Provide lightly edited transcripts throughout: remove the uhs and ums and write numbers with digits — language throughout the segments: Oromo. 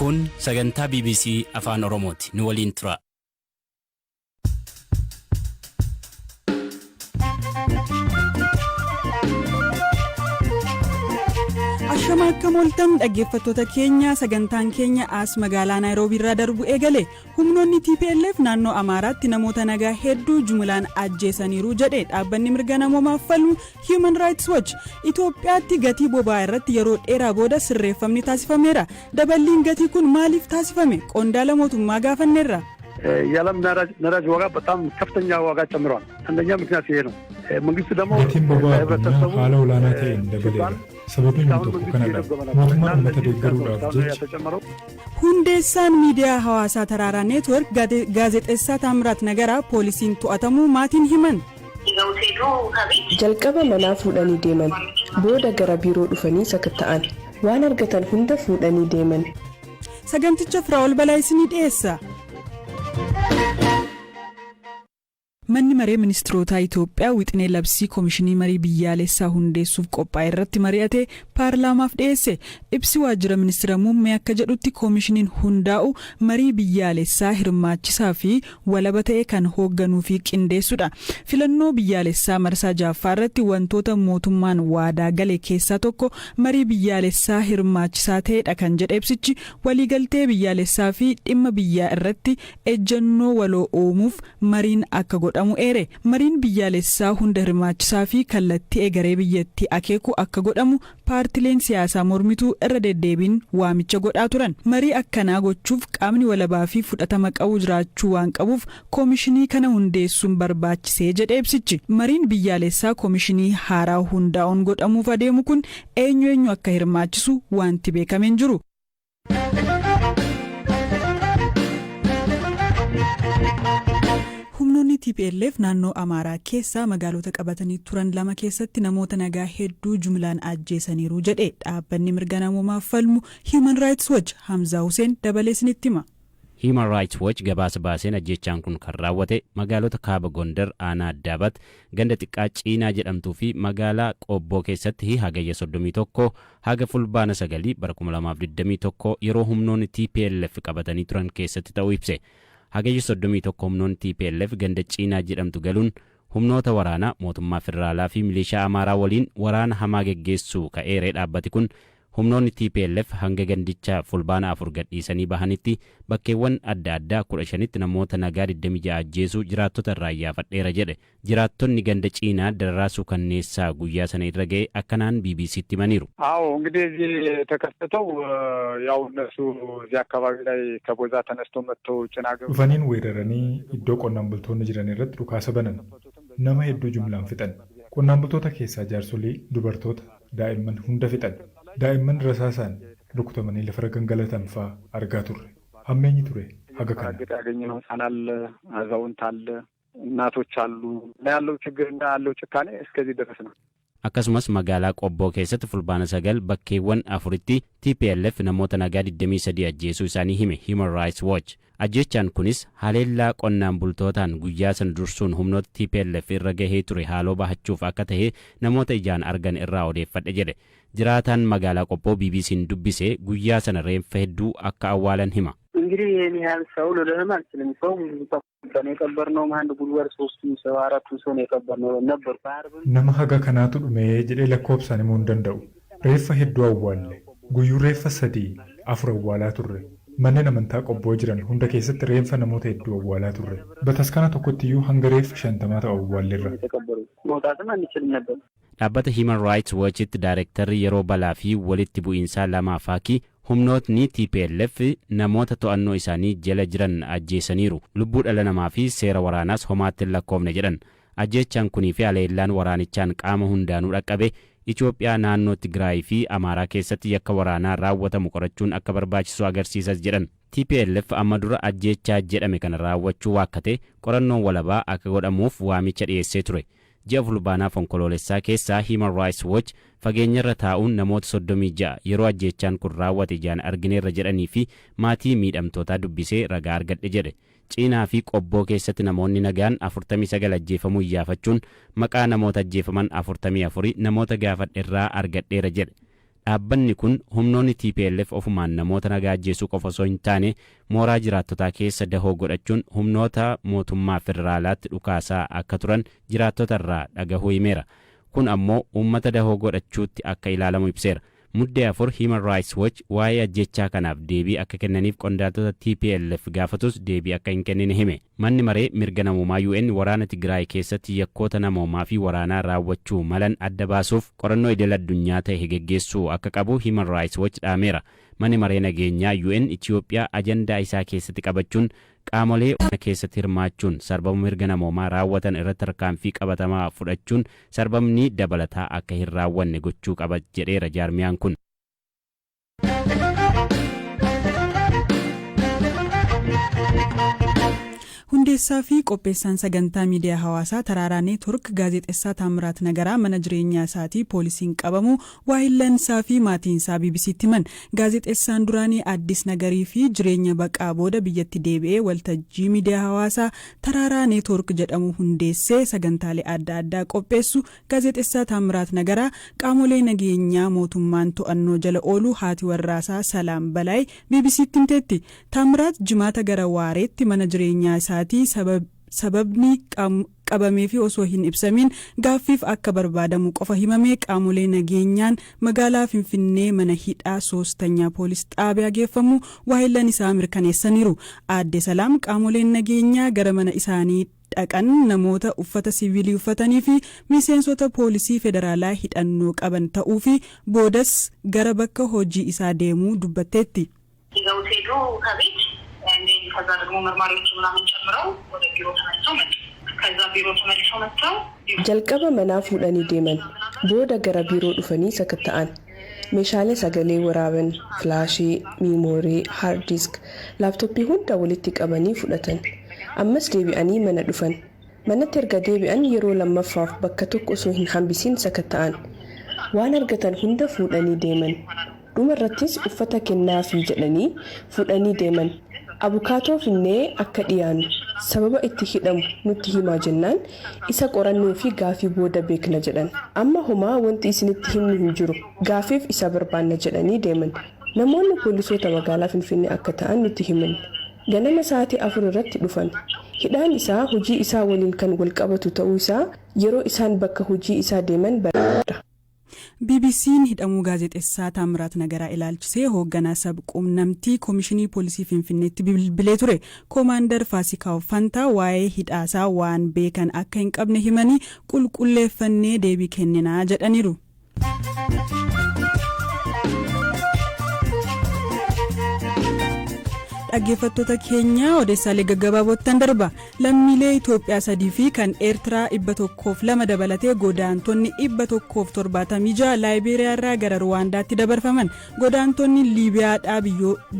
Kun sagantaa BBC Afaan Oromooti. Nu waliin tura. Ashama akkam ooltan dhaggeeffattoota keenya, sagantaan keenya as magaalaa Naayiroobii irraa darbu eegale. Humnoonni TPLF naannoo Amaaraatti namoota nagaa hedduu jumlaan ajjeesaniiru jedhe dhaabbanni mirga namoomaaf falmu Human Rights Watch. Itoophiyaatti gatii boba'aa irratti yeroo dheeraa booda sirreeffamni taasifameera. Daballiin gatii kun maaliif taasifame? Qondaala mootummaa gaafanneerra. የዓለም ነዳጅ ዋጋ በጣም ከፍተኛ ዋጋ ጨምሯል። አንደኛ ምክንያት ይሄ ነው። መንግስት ደግሞ Gatiin boba'aa addunyaa ለህብረተሰቡ haala olaanaa ta'een ሲባል dabaleera. Sababiin inni እስካሁን tokko መንግስት kanadha. እየደጎመ ነበር እና Mootummaan uummata ለዚህ ምክንያት ነው deeggaruudhaaf እስካሁን jecha ያልተጨመረው። Hundeessaan miidiyaa hawaasaa Taraaraa Neetwork gaazexeessaa Taamiraat Nagaraa poolisiin to'atamuu maatiin himan. Jalqaba manaa fuudhanii deeman. Booda gara biiroo dhufanii sakatta'an. Waan argatan hunda fuudhanii deeman. Saganticha Firaa'ol Balaa isinii dhiyeessa. Manni maree ministirootaa Itoophiyaa wixinee labsii koomishinii marii biyyaalessaa hundeessuuf qophaa'e irratti mari'atee paarlaamaaf dhiyeesse. Ibsi waajjira ministira muummee akka jedhutti, koomishiniin hundaa'u marii biyyaalessaa hirmaachisaa fi walaba ta'e kan hoogganuu fi qindeessudha. Filannoo biyyaalessaa marsaa jaaffaa irratti wantoota mootummaan waadaa gale keessaa tokko marii biyyaalessaa hirmaachisaa ta'edha kan jedhe ibsichi, waliigaltee biyyaalessaa fi dhimma biyyaa irratti ejjennoo waloo uumuuf mariin akka godhamu eere. Mariin biyyaalessaa hunda hirmaachisaa fi kallattii egeree biyyattii akeeku akka godhamu paartileen siyaasaa mormituu irra deddeebiin waamicha godhaa turan. Marii akkanaa gochuuf qaamni walabaa fi fudhatama qabu jiraachuu waan qabuuf koomishinii kana hundeessuun barbaachisee jedhe ibsichi. Mariin biyyaalessaa koomishinii haaraa hundaa'uun godhamuuf adeemu kun eenyu eenyu akka hirmaachisu wanti beekame hin jiru. Humnoonni TPLF naannoo Amaaraa keessaa magaalota qabatanii turan lama keessatti namoota nagaa hedduu jumlaan ajjeesaniiru jedhe dhaabbanni mirga namoomaaf falmu Human Rights Watch. Hamzaa Hussein dabalee isinitti hima. Human Rights Watch gabaasa baaseen ajjeechaan kun kan raawwate magaalota kaaba Gondar aanaa Addaabat ganda xiqqaa Ciinaa jedhamtuu fi magaalaa Qobboo keessatti Hagayya 31 haga Fulbaana 9 bara 2021 yeroo humnoonni TPLF qabatanii turan keessatti ta'uu ibse. Hagayya 31 humnoonni TPLF ganda Ciinaa jedhamtu galuun humnoota waraanaa mootummaa federaalaa fi milishaa Amaaraa waliin waraana hamaa geggeessuu ka'eeree dhaabbati kun, humnoonni TPLF hanga gandicha Fulbaana 4 gadhiisanii bahanitti bakkeewwan adda addaa 15tti namoota nagaa 26 ajjeesuu jiraattota irraa iyyaafadheera jedhe. Jiraattonni ganda Ciinaa dararaa suukanneessaa guyyaa sana irra ga'e akkanaan BBCtti himaniiru. አዎ፣ እንግዲህ እዚህ የተከሰተው ያው እነሱ እዚህ አካባቢ ላይ ከቦዛ ተነስቶ መጥተው ጭና ገቡ። Dhufaniin weeraranii iddoo qonnaan bultoonni jiran irratti dhukaasa banan. Nama hedduu jumlaan fixan. Qonnaan bultoota keessaa jaarsolii, dubartoota, daa'imman hunda fixan. Daa'imman rasaasaan rukutamanii lafarra gangalatan fa'aa argaa turre. Hammeenyi ture haga kana. ረግጥ ያገኘነው ህፃን አለ፣ አዛውንት አለ፣ እናቶች አሉ፣ እና ያለው ችግር እና ያለው ጭካኔ እስከዚህ ድረስ ነው። Akkasumas magaalaa Qobboo keessatti Fulbaana 9 bakkeewwan afuritti TPLF namoota nagaa 23 ajjeesuu isaanii hime Human Rights Watch. Ajjeechaan kunis haleellaa qonnaan bultootaan guyyaa sana dursuun humnoota TPLF irra gahee ture haaloo bahachuuf akka ta'e namoota ijaan argan irraa odeeffadhe jedhe. Jiraataan magaalaa Qobboo BBC'n dubbise guyyaa sana reenfa hedduu akka awwaalan hima. እንግዲህ ይህን ያህል ሰው ልልህም አልችልም። ሰው ብዙ ነው የቀበርነውም አንድ ጉድጓድ ሶስቱን ሰው አራቱን ሰው ነው የቀበርነው ነበር። Nama haga kanaatu dhumee jedhee lakkoofsaan himuu hin danda'u. Reeffa hedduu awwaalle. Guyyuu reeffa sadii afur awwaalaa turre. Manneen amantaa Qobboo jiran hunda keessatti reenfa namoota hedduu awwaalaa turre. Bataskaana tokkotti iyyuu hanga reeffa 50 ta'u awwaalleerra. የተቀበሩት መውጣትም አንችልም ነበር። Dhaabbata Human Rights Watchitti daayirektarri yeroo balaa fi walitti bu'iinsaa Lamaa Faakii, humnootni TPLF namoota to'annoo isaanii jala jiran ajjeesaniiru. Lubbuu dhala namaa fi seera waraanaas homaatti hin lakkoofne jedhan. Ajjeechaan kunii fi haleellaan waraanichaan qaama hundaanuu dhaqqabe Itoophiyaa naannoo Tigraay fi Amaaraa keessatti yakka waraanaa raawwatamu qorachuun akka barbaachisu agarsiisas jedhan. TPLF amma dura ajjeechaa jedhame kana raawwachuu waakkate qorannoon walabaa akka godhamuuf waamicha dhiyeessee ture. Ji'a Fulbaanaa Onkoloolessaa keessaa Human Rights Watch fageenyarra taa'uun namoota 36 yeroo ajjeechaan kun raawwate ijaan argineerra jedhanii fi maatii miidhamtootaa dubbisee ragaa argadhe jedhe. Ciinaa fi Qobboo keessatti namoonni nagaan 49 ajjeefamuu iyyaafachuun maqaa namoota ajjeefaman 44 namoota gaafadhe irraa argadheera jedhe. Dhaabbanni kun humnoonni TPLF ofumaan namoota nagaa ajjeesuu qofa osoo hin taane, mooraa jiraattotaa keessa dahoo godhachuun humnoota mootummaa federaalaatti dhukaasaa akka turan jiraattota irraa dhagahuu himeera. Kun ammoo uummata dahoo godhachuutti akka ilaalamu ibseera. Muddee 4 Human Rights Watch waa'ee ajjechaa kanaaf deebii akka kennaniif qondaaltota TPLF gaafatus, deebii akka hin kennine hime. Manni maree mirga namoomaa UN waraana Tigraay keessatti yakkoota namoomaa fi waraanaa raawwachuu malan adda baasuuf qorannoo idil addunyaa ta'e geggeessuu akka qabu Human Rights Watch dhaameera. Manni maree nageenyaa UN Itiyoophiyaa ajandaa isaa keessatti qabachuun qaamolee keessatti hirmaachuun sarbama mirga namoomaa raawwatan irratti tarkaanfii qabatamaa fudhachuun sarbamni dabalataa akka hin raawwanne gochuu qaba jedheera jaarmiyaan kun. Hundeessaa fi qopheessaan sagantaa miidiyaa hawaasaa Taraaraa Neetwork, gaazexeessaa Taamiraat Nagaraa, mana jireenyaa isaatii poolisiin qabamu waahillan isaa fi maatiin isaa BBCtti himan. Gaazexeessaan duraanii Addis Nagarii fi jireenya baqaa booda biyyatti deebi'ee waltajjii miidiyaa hawaasaa Taraaraa Neetwork jedhamu hundeessee sagantaalee adda addaa qopheessu, gaazexeessaa Taamiraat Nagaraa qaamolee nageenyaa mootummaan to'annoo jala oolu haati warraasaa Salaam Balaay BBCtti himteetti. Taamiraat Jimaata gara waareetti mana jireenyaa isaatii sababni qabamee fi osoo hin ibsamiin gaaffiif akka barbaadamu qofa himamee qaamolee nageenyaan magaalaa Finfinnee mana hidhaa Soostanyaa Poolis Xaabiyaa geeffamu waahillan isaa mirkaneessaniiru. Aadde Salaam qaamoleen nageenyaa gara mana isaanii dhaqan namoota uffata siviilii uffatanii fi miseensota poolisii federaalaa hidhannoo qaban ta'uu fi boodas gara bakka hojii isaa deemuu dubbatteetti. ይዘውት ሄዱ ከቤት። ከዛ ደግሞ መርማሪዎቹ ምናምን ጨምረው ወደ ቢሮ ተመልሰው መጡ። ከዛ ቢሮ ተመልሰው መጥተው Jalqaba manaa fuudhanii deeman. Booda gara biiroo dhufanii sakatta'an. Meeshaalee sagalee waraaban, filaashii, miimoorii, hard disk, laaptooppii hunda walitti qabanii fudhatan. Ammas deebi'anii mana dhufan. Manatti erga deebi'an yeroo lammaffaaf bakka tokko osoo hin hambisiin sakatta'an. Waan argatan hunda fuudhanii deeman. Dhuma irrattis uffata kennaafii jedhanii fuudhanii deeman. Abukaatoo finnee akka dhiyaannu, sababa itti hidhamu nutti himaa jennaan, isa qorannoo fi gaafii booda beekna jedhan. Amma homaa wanti isinitti himnu hin jiru, gaafiif isa barbaanna jedhanii deeman. Namoonni poolisoota magaalaa Finfinnee akka ta'an nutti himan. Ganama sa'aatii 4 irratti dhufan. Hidhaan isaa hojii isaa waliin kan walqabatu ta'uu isaa yeroo isaan bakka hojii isaa deeman baradha. BBC'n hidhamuu gaazexeessaa Taamiraat Nagaraa ilaalchisee hoogganaa sab quunnamtii Koomishinii Poolisii Finfinneetti bilbilee ture. Koomaandar Faasikaw Fantaa waa'ee hidhaasaa waan beekan akka hin qabne himanii, qulqulleeffannee deebii kenninaa jedhaniiru. Dhaggeeffattoota keenya, odeessaalee gaggabaabottan darba. Lammiilee Itoophiyaa sadii fi kan Eertiraa 102 dabalatee godaantonni 176 Laayibeeriyaa irraa gara Ruwaandaatti dabarfaman. Godaantonni Liibiyaadhaa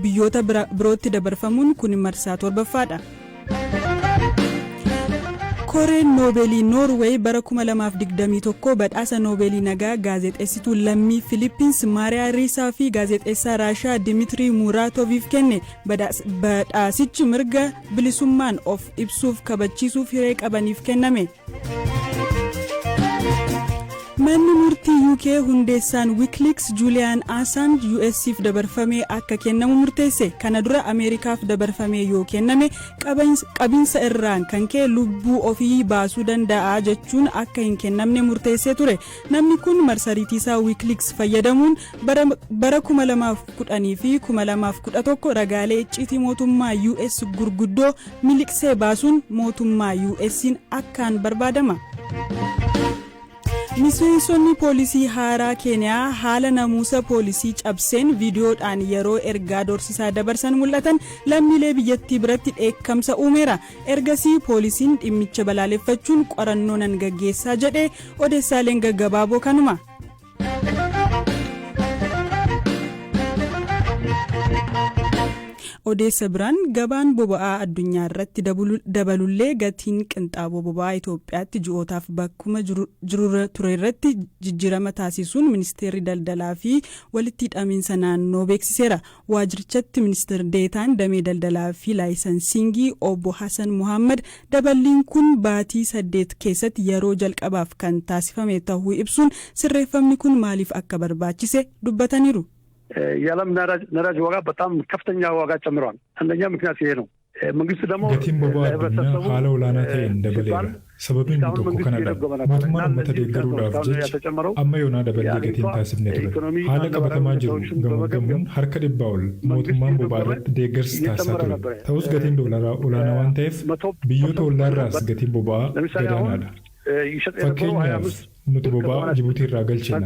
biyyoota birootti dabarfamuun kun marsaa torbaffaadha. Koreen Noobeelii Noorweey bara 2021 badhaasa Noobeelii nagaa gaazexeessituu lammii Filippins Maariyaa Riisaa fi gaazexeessaa Raashaa Dimitirii Muraatoviif kenne. Badhaasichi mirga bilisummaan of ibsuuf kabachiisuuf hiree qabaniif kenname. Manni murtii UK hundeessaan Wikileaks Juuliyaan Assange US'if dabarfamee akka kennamu murteesse. Kana dura Ameerikaaf dabarfamee yoo kenname qabinsa irraan kan ka'e lubbuu ofii baasuu danda'a jechuun akka hin kennamne murteessee ture. Namni kun marsariitii isaa Wikileaks fayyadamuun bara 2010 fi 2011 ragaalee icciitii mootummaa US gurguddoo miliqsee baasuun mootummaa US'n akkaan barbaadama. Miseensonni poolisii haaraa Keeniyaa haala namuusa poolisii cabseen viidiyoodhaan yeroo ergaa dorsisaa dabarsan mul'atan lammiilee biyyattii biratti dheekkamsa uumeera. Ergasii poolisiin dhimmicha balaaleffachuun qorannoo nan gaggeessaa jedhe. Odeessaaleen gaggabaaboo kanuma. Odeessa biraan, gabaan boba'aa addunyaa irratti dabalullee gatiin qinxaaboo boba'aa Itoophiyaatti ji'ootaaf bakkuma jiru ture irratti jijjiirama taasisuun Ministeerri Daldalaa fi Walitti Hidhamiinsa Naannoo beeksiseera. Waajjirichatti ministeer deetaan damee daldalaa fi laayisansiingii obbo Hassan Muhammad daballiin kun baatii 8 keessatti yeroo jalqabaaf kan taasifame ta'uu ibsuun, sirreeffamni kun maaliif akka barbaachise dubbataniiru. የዓለም ነዳጅ ዋጋ በጣም ከፍተኛ ዋጋ ጨምረዋል። አንደኛ ምክንያት ይሄ ነው። መንግስት ደግሞ Gatiin boba'aa addunyaa haala olaanaa ta'een dabaleera. Sababiin inni tokko kanadha. Mootummaan uummata deeggaruudhaaf jecha amma yoonaa daballee gatiin taasifne ture. Haala qabatamaa jiru gamaggamuun harka 100 ol mootummaan boba'aa irratti deeggarsa taasisaa ture. Ta'us gatiin doolaraa olaanaa waan ta'eef biyyoota ollaarraas gatiin boba'aa gadaanaadha. Fakkeenyaaf, nuti boba'aa Jibuutii irraa galchina.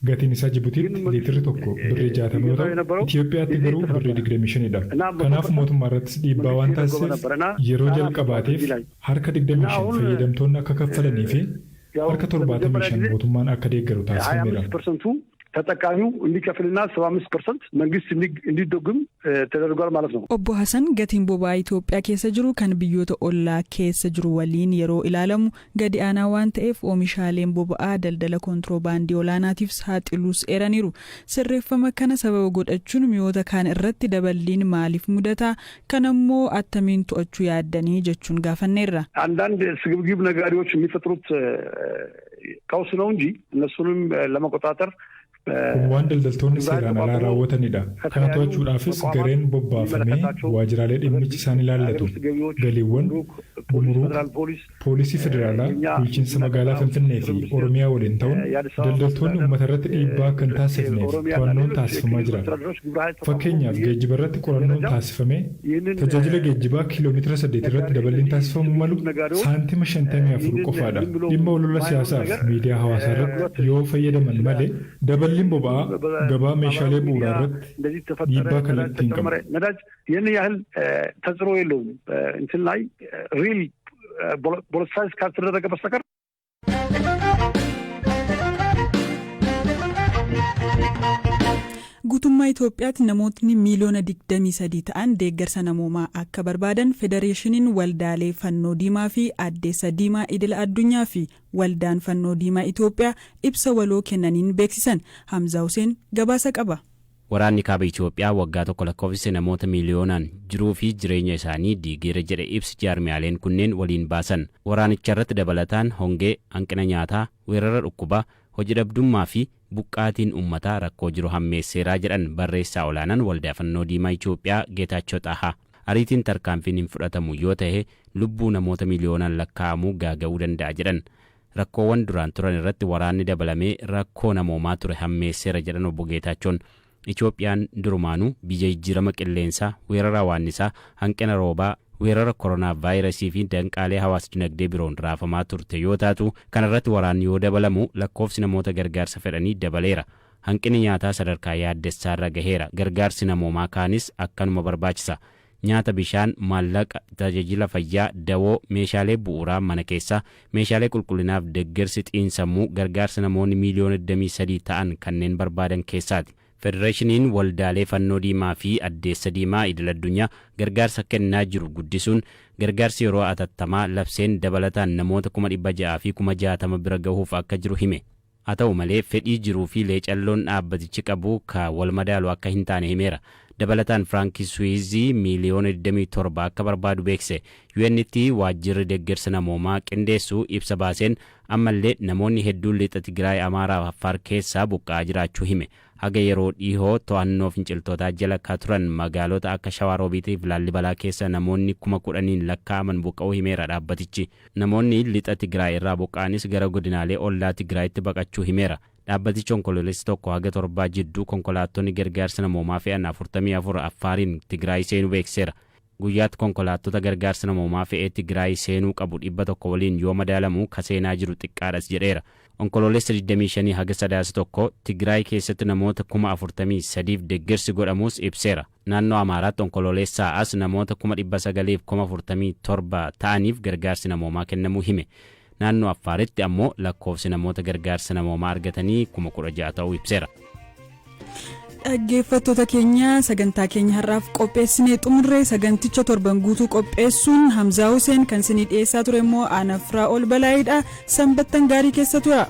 Gatiin isaa Jibuutiitti liitirri tokko birrii 60 yoo ta'u, Itoophiyaatti garuu birrii 25dha. Kanaaf mootummaa irrattis dhiibbaa waan taasiseef yeroo jalqabaatiif harka 25 fayyadamtoonni akka kaffalanii fi harka 75 mootummaan akka deeggaru taasifameera. ተጠቃሚው እንዲከፍልና 75% መንግስት እንዲደጉም ተደርጓል ማለት ነው። Obbo Hassan gatiin boba'aa Itoophiyaa keessa jiru kan biyyoota ollaa keessa jiru waliin yeroo ilaalamu gadi aanaa waan ta'eef oomishaaleen boba'aa daldala kontiroobaandii olaanaatiif saaxiluus eeraniiru. Sirreeffama kana sababa godhachuun mi'oota kaan irratti daballiin maaliif mudata? Kanammoo attamiin to'achuu yaaddanii jechuun gaafanneerra. አንዳንድ ስግብግብ ነጋዴዎች የሚፈጥሩት ቀውስ ነው እንጂ እነሱንም ለመቆጣጠር Kun waan daldaltoonni seeraan alaa raawwatanidha. Kana to'achuudhaafis gareen bobbaafamee waajjiraalee dhimmichi isaan ilaallatu galiiwwan, gumuruuka, poolisii federaalaa, bulchiinsa magaalaa Finfinnee fi Oromiyaa waliin ta'uun daldaltoonni uummata irratti dhiibbaa akka hin taasifneef to'annoon taasifamaa jira. Fakkeenyaaf, geejjiba irratti qorannoon taasifamee tajaajila geejjibaa kiiloomeetira 8 irratti daballiin taasifamuu malu saantima 54 qofaadha. Dhimma olola siyaasaaf miidiyaa hawaasaa irratti yoo fayyadaman malee daballiin boba'aa gabaa meeshaalee bu'uuraa irratti dhiibbaa kallattii hin qabu. ነዳጅ ይህን ያህል ተጽዕኖ የለውም እንትን ላይ real politicize ካልተደረገ በስተቀር። Guutummaa Itoophiyaatti namootni miiliyoona 23 ta'an deeggarsa namoomaa akka barbaadan Federeeshiniin Waldaalee Fannoo Diimaa fi Addeessa Diimaa Idila Addunyaa fi Waldaan Fannoo Diimaa Itoophiyaa ibsa waloo kennaniin beeksisan. Hamzaa Hussein gabaasa qaba. Waraanni kaaba Itoophiyaa waggaa tokko lakkoofsise namoota miiliyoonaan jiruu fi jireenya isaanii diigeera jedhe ibsi jaarmiyaaleen kunneen waliin baasan. Waraanicha irratti dabalataan hongee, hanqina nyaataa, weerara dhukkubaa, hojii dhabdummaa fi buqqaatiin uummataa rakkoo jiru hammeesseeraa jedhan barreessaa olaanaan Waldaa Fannoo Diimaa Itoophiyaa Geetaachoo Xahaa. Ariitiin tarkaanfiin hin fudhatamu yoo ta'e lubbuu namoota miiliyoonaan lakkaa'amuu gaaga'uu danda'a jedhan. Rakkoowwan duraan turan irratti waraanni dabalamee rakkoo namoomaa ture hammeesseera jedhan obbo Geetaachoon. Itoophiyaan durumaanuu biyya jijjiirama qilleensaa, weerara waannisaa, hanqina roobaa, weerara koronaa vaayirasii fi danqaalee hawaas dinagdee biroon raafamaa turte yoo taatu, kanarratti waraanni yoo dabalamu lakkoofsi namoota gargaarsa fedhanii dabaleera. Hanqinni nyaataa sadarkaa yaaddessaarra gaheera. Gargaarsi namoomaa kaanis akkanuma barbaachisa. Nyaata, bishaan, maallaqa, tajaajila fayyaa, dawoo, meeshaalee bu'uuraa mana keessaa, meeshaalee qulqullinaaf deeggarsi xiinsammuu gargaarsa namoonni miiliyoona 23 ta'an kanneen barbaadan keessaati. Federeeshiniin Waldaalee Fannoo Diimaa fi Addeessa Diimaa Idil Addunyaa gargaarsa kennaa jiru guddisuun gargaarsi yeroo atattamaa labseen dabalataan namoota 660,000 bira gahuuf akka jiru hime. Haa ta'u malee, fedhii jiruu fi leecalloon dhaabbatichi qabu ka wal madaalu akka hin taane himeera. Dabalataan Firaankii Suwiizii miiliyoona 27 akka barbaadu beekse. UN'tti waajjirri deeggarsa namoomaa qindeessu ibsa baaseen ammallee namoonni hedduun lixa Tigraay, Amaaraa fi Affaar keessaa buqqa'aa jiraachuu hime. Haga yeroo dhihoo to'annoo finciltootaa jala ka turan magaalota akka Shawaa Roobiitii fi Laallibalaa keessa namoonni 10,000n lakkaa'aman buqqa'uu himeera dhaabbatichi. Namoonni lixa Tigraay irraa buqqa'anis gara godinaalee ollaa Tigraayitti baqachuu himeera. Dhaabbatichi Onkoloolessa 1 haga 7 jidduu konkolaattonni gargaarsa namoomaa fe'an 44 Affaariin Tigraay seenuu beeksiseera. Guyyaatti konkolaattota gargaarsa namoomaa fe'ee Tigraay seenuu qabu 100 waliin yoo madaalamu ka seenaa jiru xiqqaadhas jedheera. Onkoloolessa 25 haga Sadaasa 1 Tigraay keessatti namoota 43,000f deeggarsi godhamuus ibseera. Naannoo Amaaraatti Onkoloolessaa as namoota 947,000 ta'aniif gargaarsi namoomaa kennamuu hime. Naannoo Affaaritti ammoo lakkoofsi namoota gargaarsa namoomaa argatanii 16,000 ta'uu ibseera. Dhaggeeffattoota keenya, sagantaa keenya har'aaf qopheessinee xumurree. Saganticha torban guutuu qopheessuun Hamzaa Huseen, kan isinii dhiyeessaa ture immoo Aanafraa ol Balaayiidha. Sanbattan gaarii keessa tura.